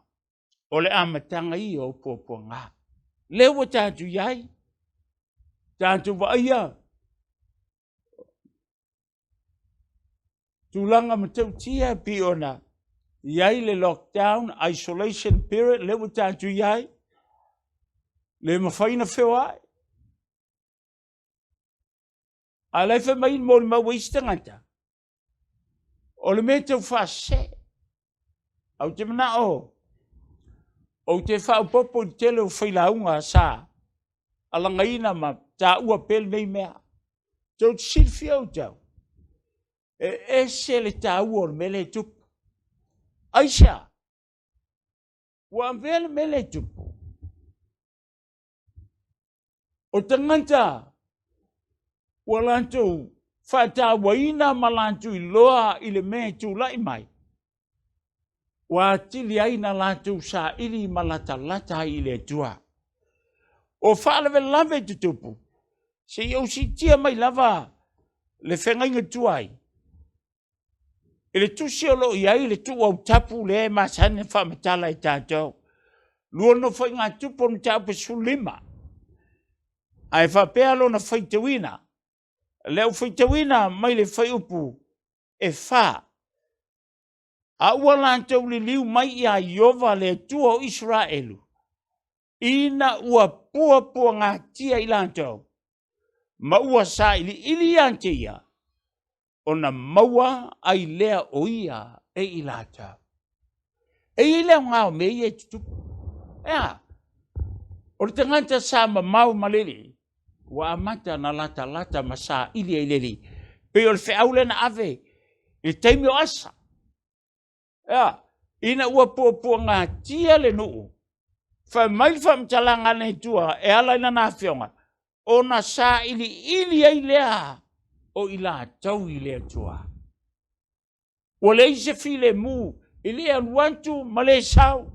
o le amataga ia o puapuaga. Lea ua tatou i ai, tatou vaaia tulaga matautia e pei ona i ai le lockdown, isolation period, lea ua tatou i ai, le mafai ona feoai. A o la e fai mai molimau a isi tagata, o le mea tau faasese. Ae ou te manao ou te faaopoopo i le tele o failauga sa alagaina ma taua pea lenei mea. Tou te silafia outou, e ese le taua o le mea lea e tupu. Aisea? Ua avea le mea lea e tupu O tagata ua latou faatauaina ma latou iloa i le mea e tulai mai, ua atili ai na latou saili ma latalata ai i le Atua. O faalavelave tutupu, se i ou siitia mai lava le feagaiga tuai i le tusi o lo o i ai le tuuautapu lea e masani ona faamatala e tatou. Lua Nofoaiga Tupu o le mataupu e 15, ae faapea lona faitauina, le au faitauina mai le fuaiupu e 4. A ua latou liliu mai ia Ieova le Atua o Isaraelu, ina ua puapuagatia i latou, ma ua sailiili ia te ia, ona maua ai lea o ia e i latou. E i ai le aoga o mea ia e tutupu. E a? O le tagata sa mamao ma le Alii, ua amata ona latalata ma saili ai i le Alii. Pei o le feau lea na ave i le taimi o Asa. E a? Ina ua puapuagatia le nuu, fai mai le faamatalaga a le Atua e ala i lana afioga, ona sailiili ai lea o i latou i le Atua. Ua leai se filemu i le alu atu ma le sau.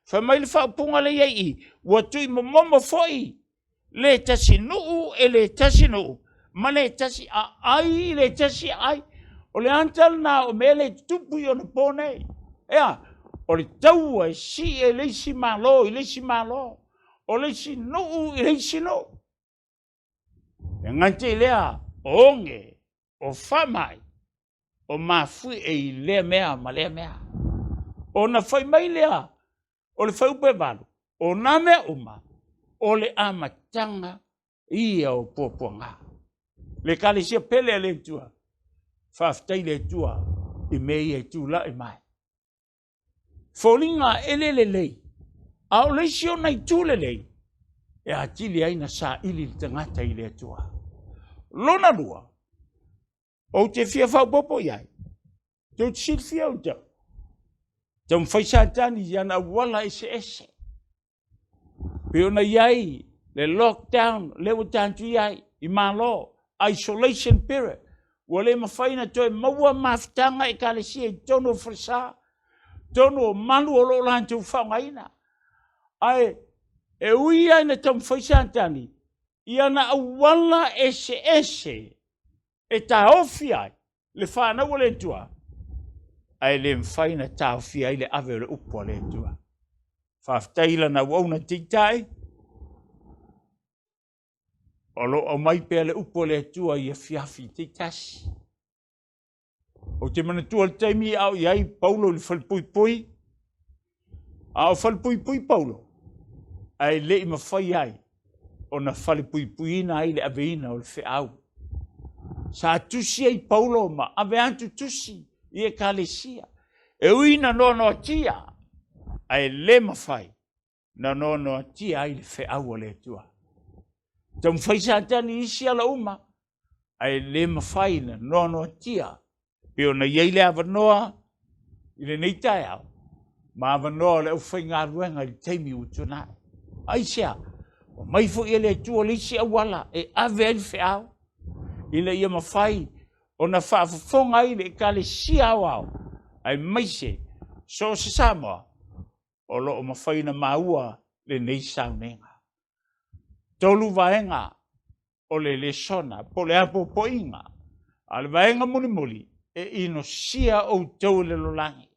Fai mai le faaupuga lea i ai i, ua tuimomomo foi le tasi nuu e le tasi nuu ma le tasi aai i le tasi aai. O le ata lena o mea lea e tutupu i ona po nei. E a? O le taua e sii e le isi Malo i le isi Malo, o le isi nuu i le isi nuu. E gata i lea, o oge, o faamai, o mafuie i lea mea ma lea mea. Ona fai mai lea o le fuaiupu e 8, o nā mea uma, o le amataga ia o puapuaga. Le Ekalesia pele a le Atua, faafetai le Atua i mea ia e tulai mai. Foliga e le lelei, a o le isi ona itu lelei, e atili ai na saili le tagata i le Atua. Lona lua, ou te fia faaopoopo i ai, tou te silafia outou, taumafai Satani i ana auala eseese, pei ona i ai le lockdown lea ua tatou i ai i Malo, isolation period, ua le mafai ona toe maua mafutaga Ekalesia i totonu o falesa, totonu o malu o lo o latou faaaogaina. Ae e ui lava ina taumafai Satani i ana auala eseese e taofi ai le fanau a le Atua, ae le mafai ona taofia ai le ave o le upu a le Atua. Faafetai i lana auauna teitai, o lo o aumai pea le upu a le Atua i afiafi taitasi. Ou te manatua le taimi a o i ai Paulo i le falepuipui, a o falepuipui Paulo, ae le i mafai ai ona falepuipuiina ai le aveina o le feau. Sa tusi ai Paulo ma ave atu tusi i Ekalesia, e ui ina noanoatia, ae le mafai na noanoatia ai le feau a le Atua. Taumafai Satani i isi ala uma, ae le mafai na noanoatia pei ona i ai le avanoa i lenei taeao ma avanoa o le aufaigaluega i le taimi ua tuanai. Aisea? Aumai foi e le Atua le isi auala e ave ai le feau ina ia mafai ona faafofoga ai le Ekalesia aoao aemaise so o se Samoa o lo o mafai ona maua lenei sauniga. Tolu vaega o le lesona po o le apoapoaiga, a o le vaega mulimuli e inosia outou e le lalolagi.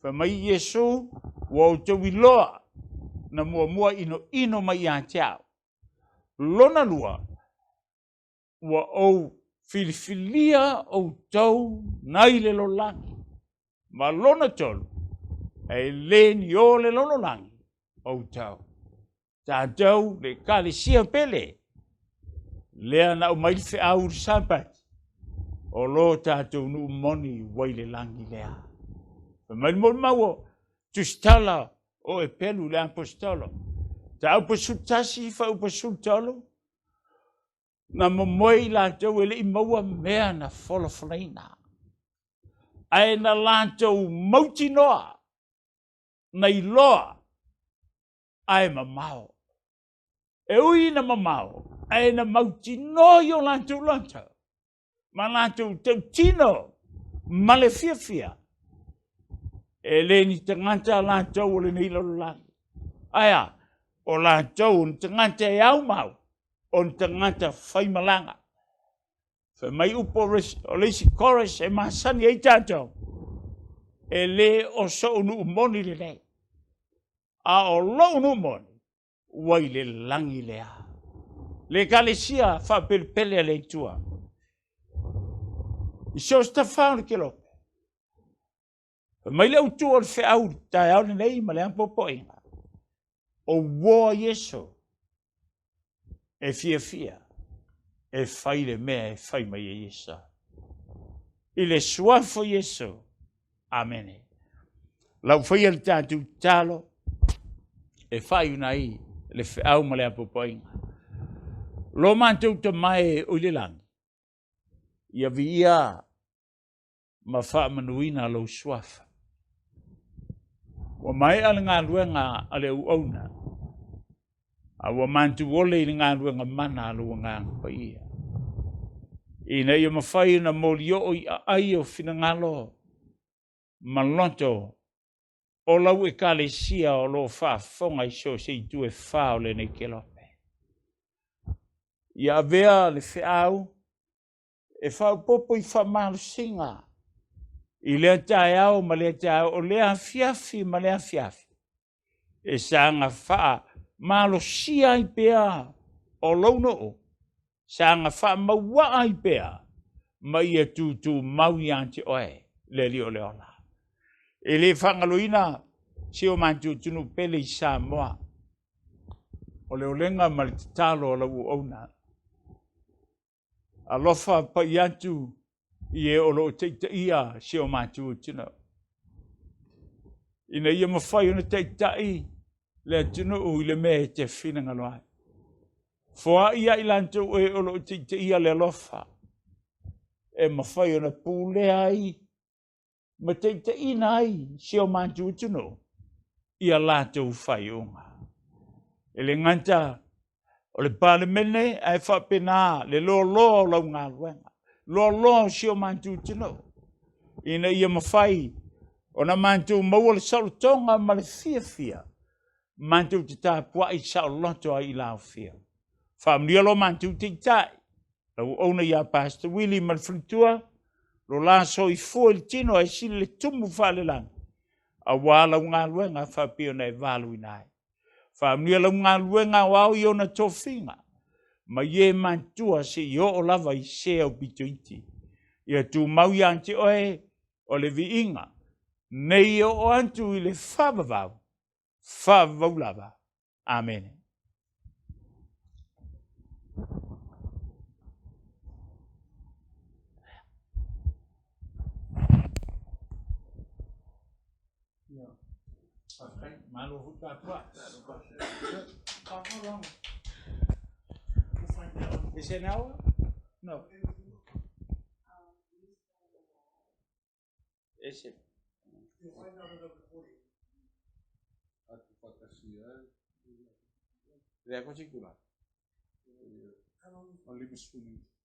Fai mai Iesu, ua outou iloa na muamua inoino mai ia te au. Lona lua, ua ou filifilia outou nai le lalolagi. Ma lona tolu, e le ni o le lalolagi outou. Tatou le Ekalesia pele, Lea na aumai le feau i le Sapati, o lo tatou nuu moni ua i le lagi lea. Fai mai le molimau o Tusitala o Epelu le Aposetolo, mataupu 11 fuaiupu 13, na momoe i latou e le i maua mea na folafolaina, ae na latou mautinoa, na iloa ae mamao. E ui ina mamao, ae na mautinoa i o latou loto ma latou tautino ma le fiafia, e le ni tagata latou o lenei lalolagi, ae a? O latou o ni tagata e aumau, o ni tagata faimalaga. Fai mai upu o le isi chorus e masani ai tatou, e le o so'u nuu moni lenei, a o lo'u nuu moni ua i le lagi lea. Le Ekalesia faapelepele a le Atua i so o se tafao o le kelope. Fai mai le autu o le feau i le taeao lenei ma le apoapoaiga, o uo a Iesu e fiafia e fai le mea e fai mai ai Iesu. I le suafa o Iesu, Amene. Lau faia le tatou tatalo e faaiuna ai le feau ma le apoapoaiga. Lo matou Tama e o i le lagi, ia viia ma faamanuina lou suafa. Ua maea le galuega a le auauna, a ua matou ole i le galuega mana a lou Agaga Paia, ina ia mafai ona molioo i aai o finagalo ma loto o lau Ekalesia o lo o faafofoga i so o se itu e fa o lenei kelope. Ia avea le feau e faaopoopo i faamalosiga i lea taeao ma lea taeao, o lea afiafi ma lea afiafi, e saga faamalosia ai pea o lou nuu, saga faamauaa ai pea ma ia tutumau ia te oe le Alii o le ola. E le faagaloina si o matou atunuu pele i Samoa, o le olega ma le tatalo a lau auauna. Alofa pai atu i e o lo o taitaia si o matou atunuu, ina ia mafai ona taitai le atunuu i le mea e te finagalo ai. Foai ia i latou e o lo o taitaia le alofa e mafai ona pulea ai ma taitaiina ai si o matou atunuu i a latou faaiuga. E le gata o le Palemene ae faapena le loaloa o lau galuega, loaloa o si o matou atunuu, ina ia mafai ona matou maua le saolotoga ma le fiafia matou te tapuai saoloto ai i la afio. Faamanuia lo matou taitai, lau auauna ia Pastor Willie ma le faletua, lo la soifua i le tino ae sili le tumu faalelagi, aua lau galuega faapea ona e valaauina ai. Faamanuia lau galuega aoao i ona tofiga, mai e matutua seia oo lava i se aupito iti. Ia tumau ia te oe o le viiga, nei oo atu i le faavavau, faavavau lava. Amene. Is it an hour? No. Is it? Lea ko se tulaga. O le 50 minute.